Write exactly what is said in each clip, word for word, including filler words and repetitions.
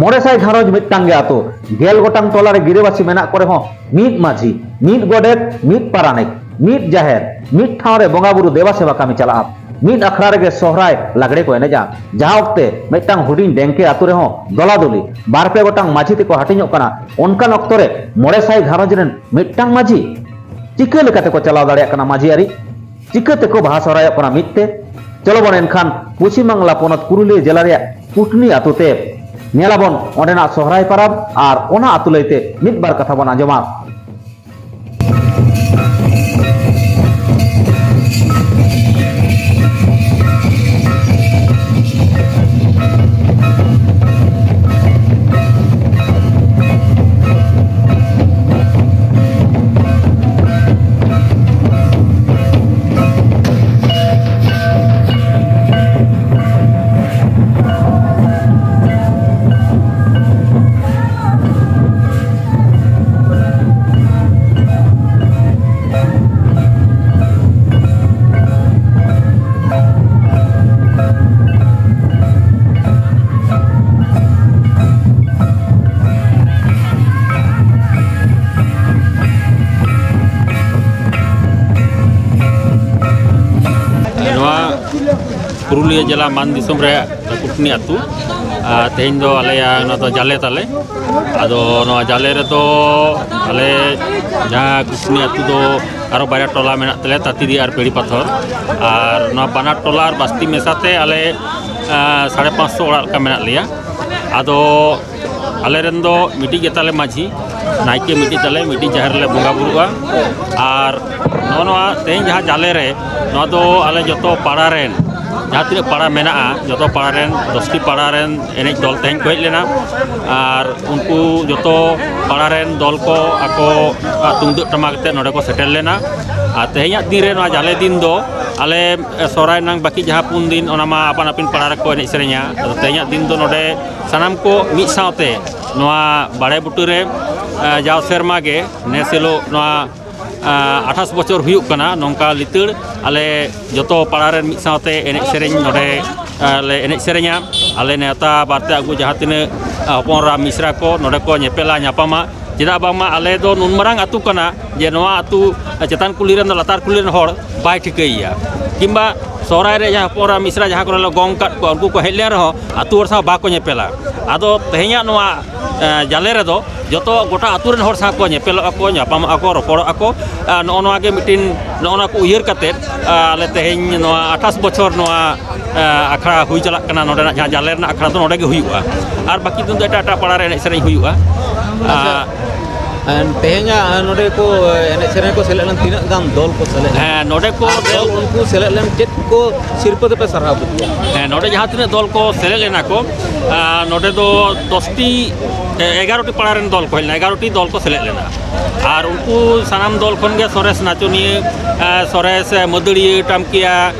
ᱢᱚᱬᱮ ᱥᱟᱭ ᱜᱷᱟᱨᱚᱸᱡᱽ ᱢᱤᱫᱴᱟᱝ ᱜᱮ ᱟᱛᱳ, ᱜᱮᱞ ᱜᱚᱴᱟᱝ ᱴᱚᱞᱟ ᱨᱮ ᱜᱤᱨᱟᱹᱵᱟᱹᱥᱤ ᱢᱮᱱᱟᱜ ᱠᱚ ᱨᱮᱦᱚᱸ, ᱢᱤᱫ ᱢᱟᱹᱡᱷᱤ, ᱢᱤᱫ ᱜᱚᱰᱮᱛ, ᱢᱤᱫ ᱯᱟᱨᱟᱱᱤᱠ, ᱢᱤᱫ ᱡᱟᱦᱮᱨ, ᱢᱤᱫ ᱴᱷᱟᱶ ᱨᱮ ᱵᱚᱸᱜᱟ ᱵᱩᱨᱩ ᱫᱮᱵᱟ ᱥᱮᱵᱟ ᱠᱟᱹᱢᱤ ᱪᱟᱞᱟᱜᱼᱟ᱾ ᱢᱤᱫ ᱟᱠᱷᱲᱟ ᱨᱮᱜᱮ ᱥᱚᱦᱨᱟᱭ ᱞᱟᱜᱽᱲᱮ ᱠᱚ ᱮᱱᱮᱡᱼᱟ᱾ ᱡᱟᱦᱟᱸ ᱚᱠᱛᱮ ᱢᱤᱫᱴᱟᱝ ᱦᱩᱰᱤᱧ ᱰᱮᱝᱠᱮ ᱟᱛᱳ ᱨᱮᱦᱚᱸ ᱫᱚᱞᱟᱫᱚᱞᱤ, ᱵᱟᱨ ᱯᱮ ᱜᱚᱴᱟᱝ ᱢᱟᱹᱡᱷᱤ ᱛᱮᱠᱚ ᱦᱟᱹᱴᱤᱧᱚᱜ ᱠᱟᱱᱟ᱾ ᱚᱱᱠᱟᱱ ᱚᱠᱛᱚ ᱨᱮ ᱢᱚᱬᱮ ᱥᱟᱭ ᱜᱷᱟᱨᱚᱸᱡᱽ ᱨᱮᱱ ᱢᱤᱫᱴᱟᱝ ᱢᱟᱹᱡᱷᱤ ᱪᱤᱠᱟᱹ ᱞᱮᱠᱟᱛᱮ ᱠᱚ ᱪᱟᱞᱟᱣ ᱫᱟᱲᱮᱭᱟᱜ ᱠᱟᱱᱟ ᱢᱟᱹᱡᱷᱤ ᱟᱹᱨᱤ? ᱪᱤᱠᱟᱹ ᱛᱮᱠᱚ ᱵᱟᱦᱟ ᱥᱚᱦᱨᱟᱭᱚᱜ ᱠᱟᱱᱟ ᱢᱤᱫ ᱛᱮ? ᱪᱚᱞᱚ ᱵᱚᱱ ᱮᱱᱠᱷᱟᱱ ᱯᱚᱪᱷᱤᱢ ᱵᱟᱝᱞᱟ ᱯᱚᱱᱚᱛ ᱯᱩᱨᱩᱞᱤᱭᱟᱹ ᱡᱮᱞᱟ ᱨᱮᱭᱟᱜ ᱠᱩᱴᱱᱤ ᱟᱛᱳ ᱛᱮ ᱧᱮᱞᱟᱵᱚᱱ ᱚᱸᱰᱮᱱᱟᱜ ᱥᱚᱦᱨᱟᱭ ᱯᱟᱨᱟᱵᱽ ᱟᱨ ᱚᱱᱟ ᱟᱛᱳ ᱞᱟᱹᱭᱛᱮ ᱢᱤᱫ ᱵᱟᱨ ᱠᱟᱛᱷᱟ ᱵᱚᱱ ᱟᱸᱡᱚᱢᱟ᱾ ᱱᱚᱣᱟ ᱯᱩᱨᱩᱞᱤᱭᱟᱹ ᱡᱮᱞᱟ ᱢᱟᱱ ᱫᱤᱥᱚᱢ ᱨᱮ ᱠᱩᱴᱱᱤ ᱟᱹᱛᱩ᱾ ᱟᱨ ᱛᱮᱦᱮᱧ ᱫᱚ ᱟᱞᱮᱭᱟᱜ ᱱᱚᱣᱟ ᱫᱚ ᱡᱟᱞᱮ ᱛᱟᱞᱮ᱾ ᱟᱫᱚ ᱱᱚᱣᱟ ᱡᱟᱞᱮ ᱨᱮᱫᱚ ᱟᱞᱮ ᱡᱟᱦᱟᱸ ᱠᱩᱴᱱᱤ ᱟᱹᱛᱩ ᱫᱚ ᱟᱨᱚ ᱵᱟᱨᱭᱟ ᱴᱚᱞᱟ ᱢᱮᱱᱟᱜ ᱛᱟᱞᱮᱭᱟ, ᱛᱟᱹᱛᱤᱨᱤ ᱟᱨ ᱯᱮᱲᱤ ᱯᱟᱛᱷᱚᱨ᱾ ᱟᱨ ᱱᱚᱣᱟ ᱵᱟᱱᱟᱨ ᱴᱚᱞᱟ ᱟᱨ ᱵᱟᱥᱛᱤ ᱢᱮᱥᱟᱛᱮ ᱟᱞᱮ, ᱟᱸ, ᱥᱟᱲᱮ ᱯᱟᱸᱪᱥᱚ ᱚᱲᱟᱜ ᱞᱮᱠᱟ ᱢᱮᱱᱟᱜ ᱞᱮᱭᱟ᱾ ᱟᱫᱚ ᱟᱞᱮ ᱨᱮᱱ ᱫᱚ ᱢᱤᱫᱴᱤᱡ ᱜᱮᱛᱟᱞᱮ ᱢᱟᱹᱡᱷᱤ, ᱱᱟᱭᱠᱮ ᱢᱤᱫᱴᱤᱡ ᱛᱟᱞᱮ, ᱢᱤᱫᱴᱤᱡ ᱡᱟᱦᱮᱨ ᱨᱮᱞᱮ ᱵᱚᱸᱜᱟ ᱵᱩᱨᱩᱜᱼᱟ᱾ ᱟᱨ ᱱᱚᱜᱼᱚ ᱱᱚᱣᱟ ᱛᱮᱦᱮᱧ ᱡᱟᱦᱟᱸ ᱡᱟᱞᱮ ᱨᱮ, ᱱᱚᱣᱟ ᱫᱚ ᱟᱞᱮ ᱡᱚᱛᱚ ᱯᱟᱲᱟ ᱨᱮᱱ, ᱡᱟᱦᱟᱸ ᱛᱤᱱᱟᱹᱜ ᱯᱟᱲᱟ ᱢᱮᱱᱟᱜᱼᱟ, ᱡᱚᱛᱚ ᱯᱟᱲᱟ ᱨᱮᱱ, ᱫᱚᱥᱴᱤ ᱯᱟᱲᱟ ᱨᱮᱱ ᱮᱱᱮᱡ ᱫᱚᱞ ᱛᱮᱦᱮᱧ ᱠᱚ ᱦᱮᱡ ᱞᱮᱱᱟ᱾ ᱟᱨ ᱩᱱᱠᱩ ᱡᱚᱛᱚ ᱯᱟᱲᱟ ᱨᱮᱱ ᱫᱚᱞ ᱠᱚ ᱟᱠᱚᱣᱟᱜ ᱛᱩᱢᱫᱟᱹᱜ ᱴᱟᱢᱟᱠ ᱟᱛᱮ ᱱᱚᱰᱮ ᱠᱚ ᱥᱮᱴᱮᱨ ᱞᱮᱱᱟ᱾ ᱟᱨ ᱛᱮᱦᱮᱧᱟᱜ ᱫᱤᱱ ᱨᱮ, ᱱᱚᱣᱟ ᱡᱟᱞᱮ ᱫᱤᱱ ᱫᱚ, ᱟᱞᱮ ᱥᱚᱦᱨᱟᱭ ᱨᱮᱱᱟᱝ ᱵᱟᱹᱠᱤ ᱡᱟᱦᱟᱸ ᱯᱩᱱ ᱫᱤᱱ, ᱚᱱᱟ ᱢᱟ ᱟᱯᱟᱱ ᱟᱹᱯᱤᱱ ᱯᱟᱲᱟ ᱨᱮᱠᱚ ᱮᱱᱮᱡ ᱥᱮᱨᱮᱧᱟ᱾ ᱟᱫᱚ ᱛᱮᱦᱮᱧᱟᱜ ᱫᱤᱱ ᱫᱚ ᱱᱚᱰᱮ ᱥᱟᱱᱟᱢ ᱠᱚ ᱢᱤᱫ ᱥᱟᱶᱛᱮ ᱱᱚᱣᱟ ᱵᱟᱲᱮ ᱵᱩᱴᱟᱹ ᱨᱮ, ᱮ, ᱡᱟᱣ ᱥᱮᱨᱢᱟ ᱜᱮ ᱱᱮᱥ ᱦᱤᱞᱳᱜ ᱱᱚᱣᱟ ᱟᱴᱷᱟᱥ ᱵᱚᱪᱷᱚᱨ ᱦᱩᱭᱩᱜ ᱠᱟᱱᱟ ᱱᱚᱝᱠᱟ ᱞᱤᱛᱟᱹᱲ᱾ ᱟᱞᱮ ᱡᱚᱛᱚ ᱯᱟᱲᱟ ᱨᱮᱱ ᱢᱤᱫ ᱥᱟᱶᱛᱮ ᱮᱱᱮᱡ ᱥᱮᱨᱮᱧ ᱱᱚᱰᱮ, ᱟ, ᱞᱮ ᱮᱱᱮᱡ ᱥᱮᱨᱮᱧᱟ᱾ ᱟᱞᱮ ᱱᱮᱣᱛᱟ ᱵᱟᱨᱛᱮ ᱟᱹᱜᱩ ᱡᱟᱦᱟᱸ ᱛᱤᱱᱟᱹᱜ, ᱟ, ᱦᱚᱯᱚᱱ ᱮᱨᱟ ᱢᱤᱥᱨᱟ ᱠᱚ ᱱᱚᱰᱮ ᱠᱚ ᱧᱮᱯᱮᱞᱟ ᱧᱟᱯᱟᱢᱟ᱾ ᱪᱮᱫᱟᱜ ᱵᱟᱝᱢᱟ ᱟᱞᱮ ᱫᱚ ᱱᱩᱱ ᱢᱟᱨᱟᱝ ᱟᱹᱛᱩ ᱠᱟᱱᱟ ᱡᱮ ᱱᱚᱣᱟ ᱟᱹᱛᱩ ᱪᱮᱛᱟᱱ ᱠᱩᱞᱦᱤ ᱨᱮᱱ ᱫᱚ ᱞᱟᱛᱟᱨ ᱠᱩᱞᱦᱤ ᱨᱮᱱ ᱦᱚᱲ ᱵᱟᱭ ᱴᱷᱤᱠᱟᱹᱭᱮᱭᱟ, ᱠᱤᱝᱵᱟ ᱥᱚᱦᱨᱟᱭ ᱨᱮ ᱡᱟᱦᱟᱸ ᱦᱚᱯᱚᱱ ᱮᱨᱟ ᱢᱤᱥᱨᱟ ᱡᱟᱦᱟᱸ ᱠᱚᱨᱮ ᱞᱮ ᱜᱚᱝ ᱠᱟᱫ ᱠᱚᱣᱟ, ᱩᱱᱠᱩ ᱠᱚ ᱦᱮᱡ ᱞᱮᱱ ᱨᱮᱦᱚᱸ ᱟᱹᱛᱩ ᱦᱚᱲ ᱥᱟᱶ ᱵᱟᱠᱚ ᱧᱮᱯᱮᱞᱟ᱾ ᱟᱫᱚ ᱛᱮᱦᱮᱧᱟᱜ ᱱᱚᱣᱟ, ᱮ, ᱡᱟᱞᱮ ᱨᱮᱫᱚ ᱡᱚᱛᱚ ᱜᱚᱴᱟ ᱟᱹᱛᱩ ᱨᱮᱱ ᱦᱚᱲ ᱥᱟᱶ ᱠᱚ ᱧᱮᱯᱮᱞᱚᱜᱼᱟ ᱠᱚ, ᱧᱟᱯᱟᱢᱚᱜᱼᱟ ᱠᱚ, ᱨᱚᱯᱚᱲᱚᱜᱼᱟ ᱠᱚ᱾ ᱟ, ᱱᱚᱜᱼᱚ ᱱᱚᱣᱟ ᱜᱮ ᱢᱤᱫᱴᱤᱱ, ᱱᱚᱜᱼᱚ ᱱᱚᱣᱟ ᱠᱚ ᱩᱭᱦᱟᱹᱨ ᱠᱟᱛᱮᱫ, ᱟ, ᱟᱞᱮ ᱛᱮᱦᱮᱧ ᱱᱚᱣᱟ ᱟᱴᱷᱟᱥ ᱵᱚᱪᱷᱚᱨ ᱱᱚᱣᱟ, ᱟ, ᱟᱠᱷᱲᱟ ᱦᱩᱭ ᱪᱟᱞᱟᱜ ᱠᱟᱱᱟ᱾ ᱱᱚᱰᱮᱱᱟᱜ ᱡᱟᱦᱟᱸ ᱡᱟᱞᱮ ᱨᱮᱱᱟᱜ ᱟᱠᱷᱲᱟ ᱫᱚ ᱱᱚᱰᱮ ᱜᱮ ᱦᱩᱭᱩᱜᱼᱟ, ᱟᱨ ᱵᱟᱹᱠᱤ ᱫᱤᱱ ᱫᱚ ᱮᱴᱟᱜ ᱮᱴᱟᱜ ᱯᱟᱲᱟ ᱨᱮ ᱮᱱᱮᱡ ᱥᱮᱨᱮᱧ ᱦᱩᱭᱩᱜᱼᱟ᱾ ᱟᱪᱪᱷᱟ᱾ ᱟ, ᱟᱨ ᱛᱮᱦᱮᱧᱟᱜ, ᱟ, ᱱᱚᱰᱮ ᱠᱚ, ᱟ, ᱮᱱᱮᱡ ᱥᱮᱨᱮᱧ ᱠᱚ ᱥᱮᱞᱮᱫ ᱞᱮᱱ ᱛᱤᱱᱟᱹᱜ ᱜᱟᱱ ᱫᱚᱞ ᱠᱚ ᱥᱮᱞᱮᱫ ᱞᱮᱱᱟ? ᱦᱮᱸ, ᱱᱚᱰᱮ ᱠᱚ ᱟᱨ ᱫᱚᱞ ᱫᱚᱞ ᱩᱱᱠᱩ ᱥᱮᱞᱮᱫ ᱞᱮᱱ ᱪᱮᱫ ᱠᱚ ᱥᱤᱨᱯᱟᱹ ᱫᱚᱯᱮ ᱥᱟᱨᱦᱟᱣ ᱠᱮᱫ ᱠᱚᱣᱟ? ᱦᱮᱸ, ᱱᱚᱰᱮ ᱡᱟᱦᱟᱸ ᱛᱤᱱᱟᱹᱜ ᱫᱚᱞ ᱠᱚ ᱥᱮᱞᱮᱫ ᱞᱮᱱᱟ ᱠᱚ, ᱟ, ᱱᱚᱰᱮ ᱫᱚ ᱫᱚᱥᱴᱤ, ᱮ, ᱮᱜᱟᱨᱚᱴᱤ ᱯᱟᱲᱟ ᱨᱮᱱ ᱫᱚᱞ ᱠᱚ ᱦᱮᱡ ᱞᱮᱱᱟ, ᱮᱜᱟᱨᱚᱴᱤ ᱫᱚᱞ ᱠᱚ ᱥᱮᱞᱮᱫ ᱞᱮᱱᱟ᱾ ᱟᱨ ᱩᱱᱠᱩ ᱥᱟᱱᱟᱢ ᱫᱚᱞ ᱠᱷᱚᱱ ᱜᱮ ᱥᱚᱨᱮᱥ ᱱᱟᱪᱚᱱᱤᱭᱟᱹ, ᱮ, ᱥᱚᱨᱮᱥ, ᱮ, ᱢᱟᱹᱫᱟᱹᱲᱤᱭᱟᱹ, ᱴᱟᱢᱠᱤᱭᱟ,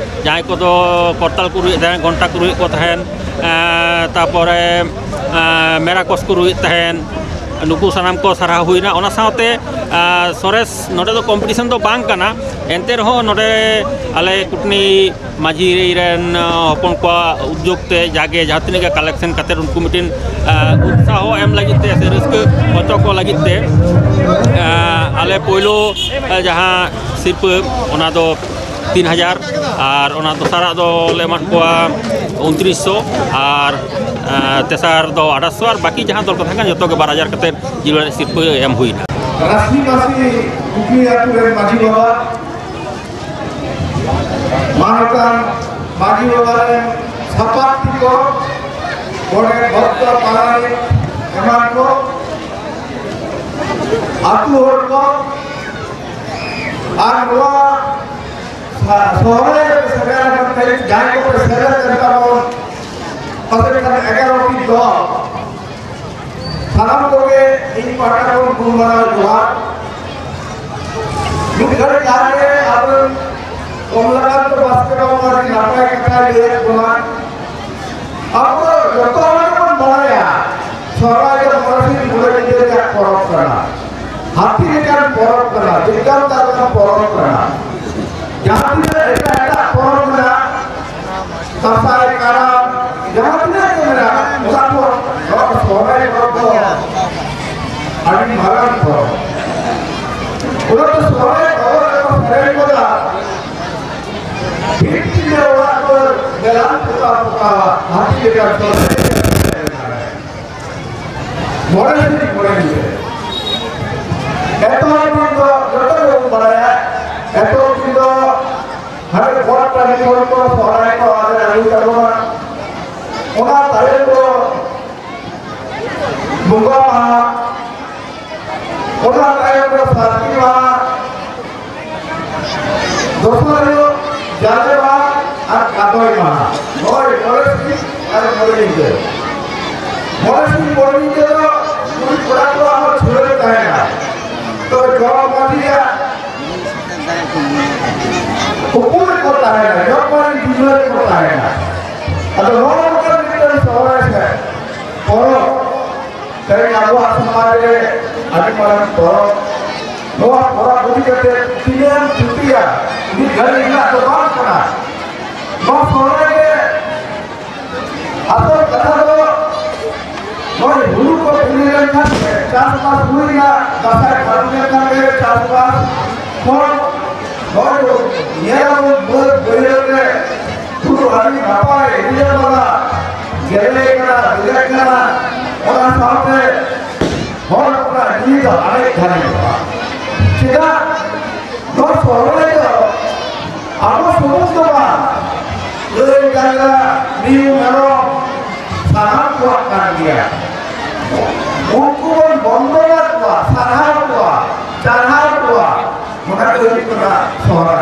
ᱡᱟᱦᱟᱸᱭ ᱠᱚᱫᱚ ᱠᱚᱨᱛᱟᱞ ᱠᱚ ᱨᱩᱭᱮᱫ ᱛᱟᱦᱮᱸᱫ, ᱜᱷᱚᱱᱴᱟ ᱠᱚ ᱨᱩᱭᱮᱫ ᱠᱚ ᱛᱟᱦᱮᱸᱫ, ᱮ, ᱛᱟᱯᱚᱨᱮ, ᱮ, ᱢᱮᱨᱟᱠᱚᱥ ᱠᱚ ᱨᱩᱭᱮᱫ ᱛᱟᱦᱮᱸᱫ, ᱱᱩᱠᱩ ᱥᱟᱱᱟᱢ ᱠᱚ ᱥᱟᱨᱦᱟᱣ ᱦᱩᱭᱱᱟ᱾ ᱚᱱᱟ ᱥᱟᱶᱛᱮ, ᱮ, ᱥᱚᱨᱮᱥ, ᱱᱚᱰᱮ ᱫᱚ ᱠᱚᱢᱯᱤᱴᱤᱥᱚᱱ ᱫᱚ ᱵᱟᱝ ᱠᱟᱱᱟ, ᱮᱱᱛᱮ ᱨᱮᱦᱚᱸ ᱱᱚᱰᱮ ᱟᱞᱮ ᱠᱩᱴᱱᱤ ᱨᱮᱱ, ᱟ, ᱦᱚᱯᱚᱱ ᱠᱚᱣᱟᱜ ᱩᱫᱽᱭᱳᱜᱽ ᱛᱮ ᱡᱟᱜᱮ ᱡᱟᱦᱟᱸ ᱛᱤᱱᱟᱹᱜ ᱜᱮ ᱠᱟᱞᱮᱠᱥᱮᱱ ᱠᱟᱛᱮᱫ ᱩᱱᱠᱩ ᱢᱤᱫᱴᱤᱱ, ᱟ, ᱩᱛᱥᱟᱦᱚ ᱮᱢ ᱞᱟᱹᱜᱤᱫ ᱛᱮ ᱥᱮ ᱨᱟᱹᱥᱠᱟᱹ ᱦᱚᱪᱚ ᱠᱚ ᱞᱟᱹᱜᱤᱫ ᱛᱮ, ᱟ, ᱟᱞᱮ ᱯᱳᱭᱞᱳ, ᱟ, ᱡᱟᱦᱟᱸ ᱥᱤᱨᱯᱟᱹ, ᱚᱱᱟ ᱫᱚ ᱛᱤᱱ ᱦᱟᱡᱟᱨ, ᱟᱨ ᱚᱱᱟ ᱫᱚᱥᱟᱨᱟᱜ ᱫᱚ ᱞᱮ ᱮᱢᱟᱫ ᱠᱚᱣᱟ ᱩᱱᱛᱨᱤᱥ ᱥᱚ, ᱟᱨ, ᱟ, ᱛᱮᱥᱟᱨ ᱫᱚ ᱟᱴᱷᱟᱥ ᱥᱚ, ᱟᱨ ᱵᱟᱹᱠᱤ ᱡᱟᱦᱟᱸ ᱫᱚᱞ ᱠᱚ ᱛᱟᱦᱮᱸ ᱠᱟᱱᱟ ᱡᱚᱛᱚ ᱜᱮ ᱵᱟᱨ ᱦᱟᱡᱟᱨ ᱠᱟᱛᱮᱫ ᱡᱤᱞ ᱮᱱᱮᱡ ᱥᱤᱨᱯᱟᱹ ᱮᱢ ᱦᱩᱭᱱᱟ᱾ ᱨᱟᱥᱤ ᱢᱟᱹᱥᱤ ᱠᱩᱠᱞᱤ ᱟᱹᱛᱩ ᱨᱮᱱ ᱢᱟᱹᱡᱷᱤ ᱵᱟᱵᱟ, ᱢᱟᱱᱚᱛᱟᱱ ᱢᱟᱹᱡᱷᱤ ᱵᱟᱵᱟ ᱨᱮᱱ ᱥᱟᱯᱟᱵ ᱛᱤ ᱠᱚ, ᱜᱚᱰᱮᱛ, ᱵᱷᱚᱠᱛᱚ, ᱯᱟᱨᱟᱱᱤᱠ ᱮᱢᱟᱱ ᱠᱚ, ᱟᱹᱛᱩ ᱦᱚᱲ ᱠᱚ, ᱟᱨ ᱱᱚᱣᱟ ᱥᱟ-, ᱥᱚᱦᱨᱟᱭ ᱨᱮ ᱥᱮᱴᱮᱨ ᱟᱠᱟᱱ ᱛᱟᱭᱚᱢ ᱡᱟᱦᱟᱸᱭ ᱠᱚᱯᱮ ᱥᱮᱞᱮᱫ ᱮᱱ ᱛᱟᱵᱚᱱ, ᱯᱟᱥᱮᱡ ᱠᱷᱟᱱ ᱮᱜᱟᱨᱚ ᱴᱤ ᱫᱚᱞ, ᱥᱟᱱᱟᱢ ᱠᱚᱜᱮ ᱤᱧ ᱯᱟᱦᱴᱟ ᱠᱷᱚᱱ ᱜᱩᱱ ᱢᱟᱱᱟᱣ ᱡᱚᱦᱟᱨ᱾ ᱢᱤᱫ ᱜᱷᱟᱹᱲᱤᱡ ᱞᱟᱦᱟ ᱨᱮ ᱟᱵᱚᱨᱮᱱ ᱠᱚᱢᱞᱟᱠᱟᱱᱛ ᱵᱟᱥᱠᱮ ᱵᱟᱵᱩ ᱟᱹᱰᱤ ᱱᱟᱯᱟᱭ ᱠᱟᱛᱷᱟᱭ ᱞᱟᱹᱭᱟᱫ ᱵᱚᱱᱟ᱾ ᱟᱵᱚ ᱡᱚᱛᱚ ᱦᱚᱲ ᱜᱮᱵᱚᱱ ᱵᱟᱲᱟᱭᱟ, ᱥᱚᱦᱨᱟᱭ ᱫᱚ ᱢᱚᱬᱮ ᱥᱤᱧ ᱢᱚᱬᱮ ᱧᱤᱫᱟᱹ ᱨᱮᱭᱟᱜ ᱯᱚᱨᱚᱵᱽ ᱠᱟᱱᱟ᱾ ᱦᱟᱹᱛᱤ ᱞᱮᱠᱟᱱ ᱯᱚᱨᱚᱵᱽ ᱯᱚᱨᱚᱵᱽ ᱠᱟᱱᱟ, ᱫᱤᱱᱜᱟᱱ ᱛᱟᱞᱟ ᱯᱚᱨᱚᱵᱽ ᱠᱟᱱᱟ᱾ ᱡᱟᱦᱟᱸ ᱛᱤᱱᱟᱹᱜ ᱮᱴᱟᱜ ᱮᱴᱟᱜ ᱯᱚᱨᱚᱵᱽ ᱢᱮᱱᱟᱜᱼᱟ, ᱫᱟᱸᱥᱟᱭ, ᱠᱟᱨᱟᱢ, ᱡᱟᱦᱟᱸ ᱛᱤᱱᱟᱹᱜ ᱜᱮ ᱢᱮᱱᱟᱜᱼᱟ, ᱚᱱᱟ ᱠᱷᱚᱱ ᱱᱚᱣᱟ ᱥᱚᱦᱨᱟᱭ ᱯᱚᱨᱚᱵᱽ ᱫᱚ ᱟᱹᱰᱤ ᱢᱟᱨᱟᱝ ᱯᱚᱨᱚᱵᱽ᱾ ᱚᱱᱟᱛᱮ ᱥᱚᱦᱨᱟᱭ ᱯᱚᱨᱚᱵᱽ ᱨᱮᱠᱚ ᱥᱮᱨᱮᱧ ᱠᱟᱫᱟ, ᱵᱷᱤᱛ ᱯᱤᱸᱰᱟᱹ ᱚᱲᱟᱜ ᱫᱩᱣᱟᱹᱨ ᱢᱮᱞᱟᱱ ᱯᱚᱛᱟᱣ ᱯᱚᱛᱟᱣᱟ, ᱦᱟᱹᱛᱤ ᱞᱮᱠᱟᱱ ᱥᱚᱦᱨᱟᱭ᱾ ᱢᱚᱬᱮ ᱥᱤᱧ ᱢᱚᱬᱮ ᱧᱤᱫᱟᱹ᱾ ᱮᱛᱚᱦᱚᱵ ᱫᱤᱱ ᱫᱚ ᱡᱚᱛᱚ ᱜᱮᱵᱚᱱ ᱵᱟᱲᱟᱭᱟ, ᱮᱛᱚᱦᱚᱵ ᱫᱤᱱ ᱫᱚ ᱦᱟᱸᱰᱮ ᱜᱚᱴ ᱴᱟᱺᱰᱤ ᱠᱷᱚᱱ ᱠᱚ ᱥᱚᱦᱨᱟᱭ ᱠᱚ ᱟᱫᱮᱨ ᱟᱹᱜᱩᱭ ᱛᱟᱵᱚᱱᱟ᱾ ᱚᱱᱟ ᱛᱟᱭᱚᱢ ᱫᱚ ᱵᱚᱸᱜᱟ ᱢᱟᱦᱟ, ᱚᱱᱟ ᱛᱟᱭᱚᱢ ᱫᱚ ᱥᱟᱹᱨᱫᱤ ᱢᱟᱦᱟ, ᱫᱚᱥᱟᱨ ᱦᱤᱞᱳᱜ ᱡᱟᱞᱮ ᱢᱟᱦᱟ ᱟᱨ ᱜᱟᱫᱚᱭ ᱢᱟᱦᱟ᱾ ᱱᱚᱜᱼᱚᱭ ᱢᱚᱬᱮ ᱥᱤᱧ ᱟᱨ ᱢᱚᱬᱮ ᱧᱤᱫᱟᱹ᱾ ᱢᱚᱬᱮ ᱥᱤᱧ ᱢᱚᱬᱮ ᱧᱤᱫᱟᱹ ᱫᱚ ᱠᱩᱲᱤ ᱠᱚᱲᱟ ᱠᱚ ᱟᱨᱦᱚᱸ ᱪᱷᱩᱲᱟᱹᱣ ᱛᱟᱦᱮᱱᱟ᱾ ᱛᱚ ᱡᱚᱜᱽ ᱢᱟᱹᱡᱷᱤᱭᱟᱜ ᱩᱯᱚᱨ ᱨᱮᱠᱚ ᱛᱟᱦᱮᱱᱟ, ᱡᱚᱜᱽ ᱢᱟᱹᱡᱷᱤ ᱡᱩᱞᱟᱹ ᱨᱮᱠᱚ ᱛᱟᱦᱮᱱᱟ᱾ ᱟᱫᱚ ᱱᱚᱜᱼᱚ ᱱᱚᱝᱠᱟ ᱢᱤᱫᱴᱟᱝ ᱥᱚᱦᱨᱟᱭ ᱥᱮ ᱯᱚᱨᱚᱵᱽ, ᱛᱮᱦᱮᱧ ᱟᱵᱚᱣᱟᱜ ᱥᱚᱢᱟᱡᱽ ᱨᱮ ᱟᱹᱰᱤ ᱢᱟᱨᱟᱝ ᱯᱚᱨᱚᱵᱽ᱾ ᱱᱚᱣᱟ ᱯᱚᱨᱚᱵᱽ ᱤᱫᱤ ᱠᱟᱛᱮ ᱛᱤᱱᱟᱹᱜ ᱮᱢ ᱛᱷᱩᱛᱤᱭᱟ, ᱢᱤᱫ ᱜᱷᱟᱹᱲᱤᱡ ᱨᱮᱱᱟᱜ ᱫᱚ ᱵᱟᱝ ᱠᱟᱱᱟ᱾ ᱱᱚᱣᱟ ᱥᱚᱦᱨᱟᱭ ᱨᱮ ᱟᱥᱚᱞ ᱠᱟᱛᱷᱟ ᱫᱚ ᱱᱚᱜᱼᱚᱭ ᱦᱩᱲᱩ ᱠᱚ ᱵᱤᱞᱤ ᱞᱮᱱᱠᱷᱟᱱ ᱜᱮ, ᱪᱟᱥᱵᱟᱥ ᱦᱩᱭᱱᱟ, ᱫᱟᱸᱥᱟᱭ ᱯᱟᱨᱚᱢ ᱞᱮᱱᱠᱷᱟᱱ ᱜᱮ ᱪᱟᱥᱵᱟᱥ ᱠᱷᱚᱱ ᱱᱚᱜᱼᱚᱭ ᱧᱮᱞ ᱟᱵᱚᱱ ᱵᱟᱹᱫᱽ ᱵᱟᱹᱭᱦᱟᱹᱲ ᱨᱮ ᱦᱩᱲᱩ ᱟᱹᱰᱤ ᱱᱟᱯᱟᱭ ᱨᱤᱞᱟᱹᱢᱟᱞᱟ ᱜᱮᱞᱮ ᱠᱟᱱᱟ, ᱵᱤᱞᱤᱜ ᱠᱟᱱᱟ, ᱚᱱᱟ ᱥᱟᱶᱛᱮ ᱦᱚᱲ ᱦᱚᱯᱚᱱᱟᱜ ᱡᱤᱣᱤ ᱫᱚ ᱟᱨᱮᱡ ᱫᱷᱟᱨᱮᱡᱚᱜᱼᱟ᱾ ᱪᱮᱫᱟᱜ? ᱱᱚᱣᱟ ᱥᱚᱦᱨᱟᱭ ᱫᱚ ᱟᱵᱚ ᱥᱩᱢᱩᱝ ᱫᱚ ᱵᱟᱝ, ᱜᱟᱹᱭ, ᱰᱟᱝᱨᱟ, ᱢᱤᱦᱩ, ᱢᱮᱨᱚᱢ, ᱥᱟᱱᱟᱢ ᱠᱚᱣᱟᱜ ᱠᱟᱱ ᱜᱮᱭᱟ᱾ ᱩᱱᱠᱩ ᱵᱚᱱ ᱵᱚᱱᱫᱚᱱᱟ ᱠᱚᱣᱟ, ᱥᱟᱨᱦᱟᱣ ᱠᱚᱣᱟ, ᱪᱟᱨᱦᱟᱣ ᱠᱚᱣᱟ, ᱚᱱᱟ ᱫᱚ ᱦᱩᱭᱩᱜ ᱠᱟᱱᱟ ᱥᱚᱦᱨᱟᱭ᱾